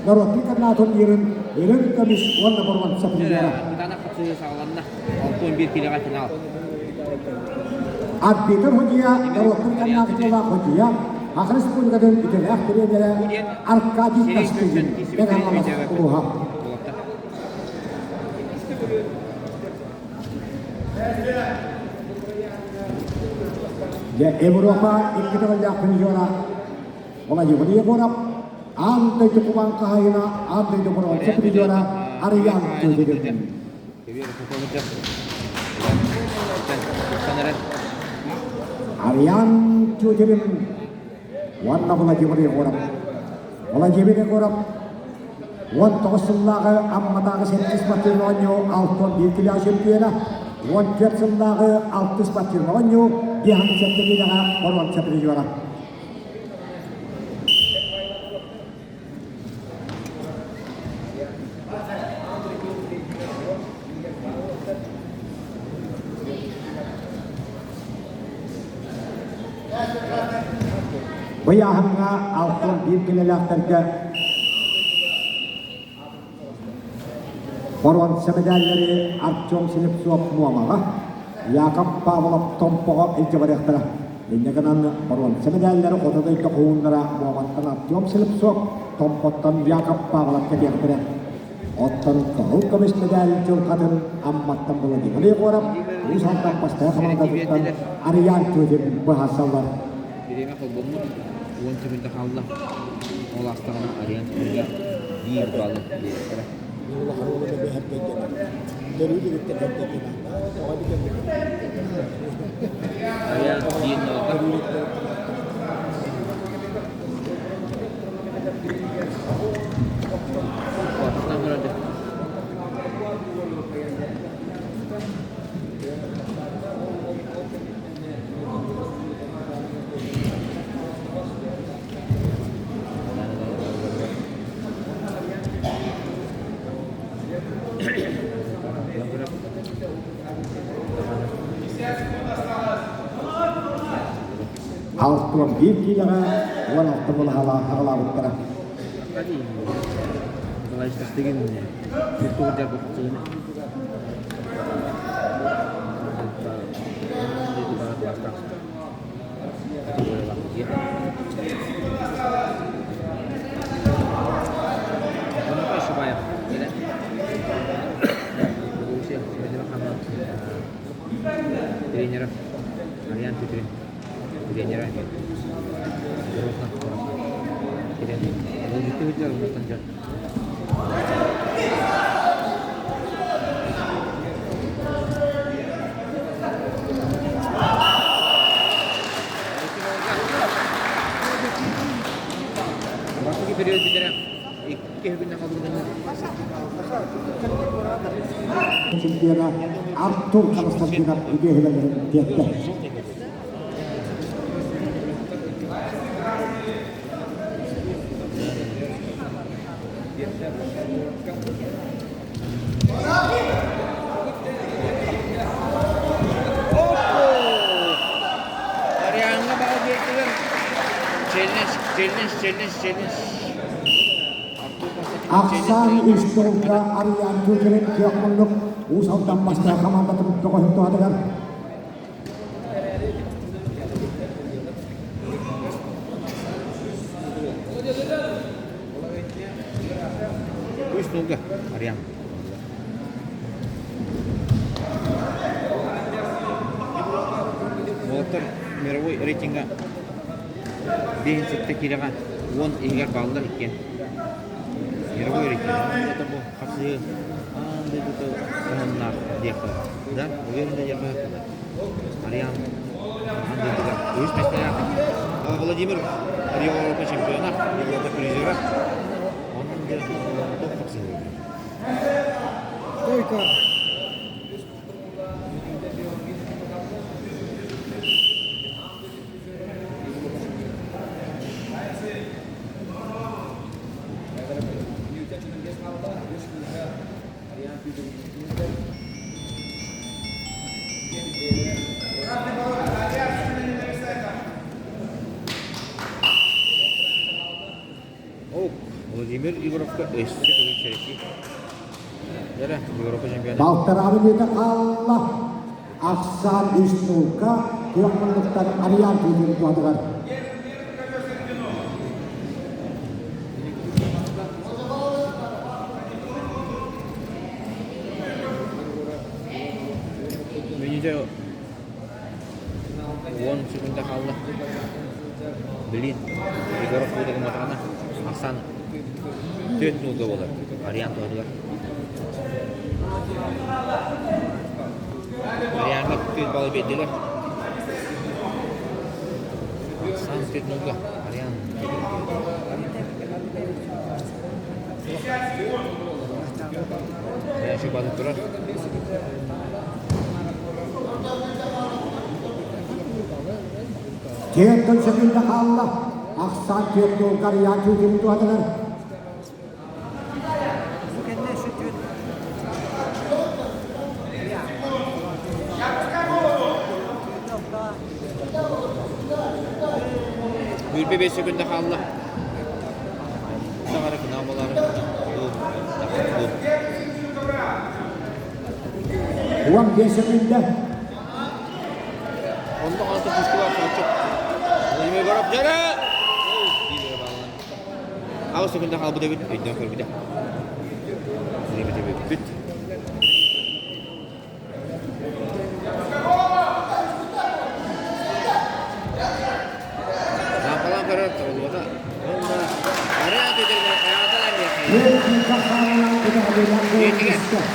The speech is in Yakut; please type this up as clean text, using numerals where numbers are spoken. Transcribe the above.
норуоттун канаа турнирын үрүҥ көмүс уонна боруонса призера. Кытаанах хапсыһыы саҕаланна. 61 киилэҕэ финал. Арбитр судьуйа норуоттун канаа тутуулаах судьуйа Саха Республикатын үтүөлээх тренерэ Аркадий Костыгин Мэҥэ Хаҥалас улууһа. Дьэ, Европа икки төгүллээх призера Владимир Егоров, аан дойду кубан хаһайына, аан дойду боруонса призера Арыйаан Тюдерин. Арыйаан Тюдерин уонна Владимир Егоров. Владимир Егоров 19 сыллааҕы Амматааҕы сэттис спортивнай оонньуу 61 кило чемпиона, 14 сыллааҕы алтыс спортивнай оонньуу 57 килоҕа боруонса призера. Быйааһыҥҥа 61 килэлээхтэргэ боруонса мэдээллэри Артем Слепцов Муомаҕа, Яков Павлов Томпоҕо илдьэ барыахтара. Инньэ гынан боруонса мэдээллэри хоту дойду хоһууннара Муоматтан Артем Слепцов, Томпоттон Яков Павлов кэтиэхтэрэ. Оттон кыһыл көмүс мэдээл дьылҕатын Амматтан Владимир Егоров, Уус Алдан бастакы хамаандатыттан Арыйаан Тютин быһаарсаллар. Бириэмэ холбоммут, 10 секунда хаалла. Ол аастаҕына Ариан Тютиҥҥэ биир балл биэриэхтэрэ. Ариан биир нолга. 61 киилэҕэ 16 балаһалаах аҕалаабыттара. Тренера Ариан Петрин тренера Бастакы период бүтэрэ икки күннэ қалдырдыңыз. Чемпиона Артур Константинов үтүөһүлэлэрин тиэртэ. Ариаҥҥа баҕа биэрдилэр. Челлендж, челлендж, челлендж, челлендж. Ахсаан үс сылга Ариан Тютерин күөх муннук Уус Алдан бастакы хамаандатын бөҕөһүн туһатыгар Үс нолга Ариан. Уолаттар мировой рейтинга 5-7 киилэҕэ 10 иһигэр бааллар иккиэн. Мировой рейтинг. Это бу хапсыһыы аан дойдута таһымнаах диэххэ. Да, уверен да диэххэ Ариан аан дойдуга үһүс миэстэлээх. Владимир Европа чемпиона, Европа призера. Онон дьэ туох хапсыһыы. Стойка! Ок, Владимир Егоровка өссө төгүл сэрэтии. Дьэрэ, Европа чемпиона. Балтарааны бүөтэ хаалла. Ахсаан үс нуукка күөх муннуктан Ариан күүтүн туһатыгар. Мүнүүтэ 10 секунда хаалла. Блин, Егоров тугу да гымматаҕына, ахсаан 4 нуулга буолар. Ариан туһатыгар. Ариаҥҥа 4 баллы биэрдилэр. Ахсаан 4 нуулга. Ариан Ариан батып турар. Түөртөн сөкүндэ хаалла. Ахсаан түөрт нуулга Ариан күүтүн туһатыгар. Бүлбэ 5 секунда хаалла. Таҕара финал болары. Бу. 15 секунда. Онно алты пустуга Савчук. Владимир Егоров дьэрэ! Аҕыс секунда хаалбыт эбит, өйдөөн көрбүтэ. Бүт. Лаампалаан көрөр табыллыбата. Уонна Ариан Петербург аятан